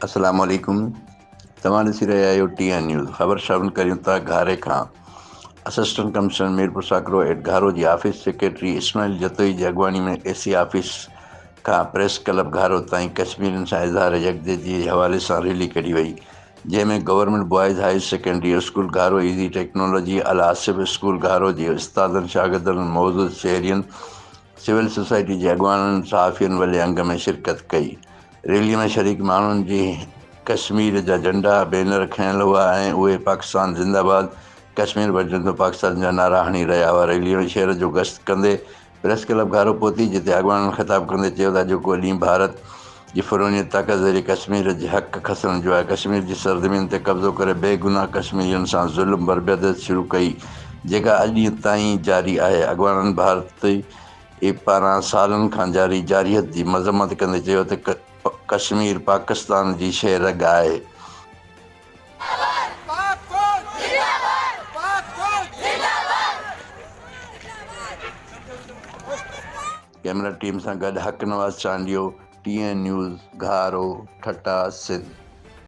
السلام عليڪم توهان ڏسي رهيا آهيو ٽي اين نيوز خبر شامل ڪريون ٿا گهاري کان assistant commissioner Mirpur Sakro at Gharo جي آفيس سيڪريٽري اسماعيل جتوئي جي اڳواڻي ۾ اي سي آفيس کان پريس ڪلب گهارو تائين ڪشميرين سان اظهار يڪجهتي جي حوالي سان ريلي ڪڍي وئي جنهن ۾ government boys higher secondary school Gharo easy technology Al Asif school Gharo جي استادن شاگردن معزز شهرين سول سوسائٽي جي اڳواڻن، صحافين وڏي انگ ۾ شرڪت ڪئي. ريلي ۾ شريڪ ماڻهن جي ڪشمير جا جهنڊا، بينر کنيل هئا ۽ اهي پاڪستان زنده باد، ڪشمير بچندو پاڪستان جا نعرا هڻي رهيا هئا. ريلي ۾ شهر جو گشت ڪندي پريس ڪلب گهارو پهتي، جتي اڳواڻن خطاب ڪندي چيو ته اڄوڪو ڏينهن ڀارت جي فرعوني طاقت ذريعي ڪشمير جي حق کسڻ جو آهي، ڪشمير جي سرزمين تي قبضو ڪري بيگناهه ڪشميرين سان ظلم بربريت شروع ڪئي، جيڪا اڄ ڏينهن تائين جاري آهي، اڳواڻن ڀارتي پاران سالن کان جاري جارحيت جي مذمت ڪندي چيو ته ڪشمير پاڪستان جي شهه رڳ آهي. ڪئميرا ٽيم سان گڏ Haq Nawaz Chandio, T N news, Gharo, Thatta, Sindh.